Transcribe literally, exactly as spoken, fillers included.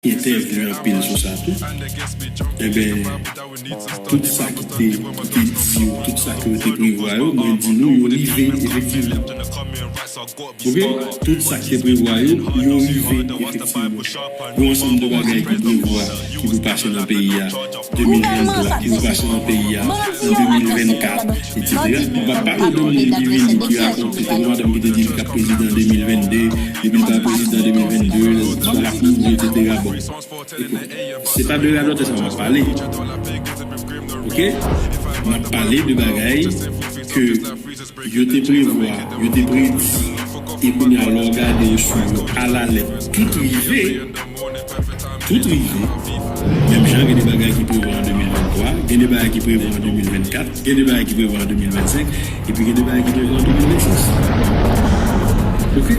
entèvni anpil sou sa tou. Enben, tout sa ki te, ki te di yo, tout sa ke yo te prevwa yo, mwen di nou, yo rive efektivman. Oke? Tout sa ki te prevwa yo, yo rive efektivman. Yon ansanm de bagay ki prevwa, ki pou pase nan peyi a, de mil venntwa, ki pou pase nan peyi a, an de mil vennkat, etsetera. M pa pale de moun ki vini, ki rakonte, se yon madanm ki te di li k ap prezidan de mil vennde, epi l pa prezidan de mil vennde, l ap mouri, etsetera. Bon, se pa de radòtè sa m ap pale. Oke? M ap pale de bagay ke yo te prevwa, yo te predi, e kounye a, lè w gade yo sou yo alalèt, tout rive, tout rive. Menm jan, gen de bagay ki prevwa an de mil venntwa, gen de bagay ki prevwa an de mil vennkat, gen de bagay ki prevwa an de mil vennsenk, epi gen de bagay ki prevwa an de mil vennsis. Oke?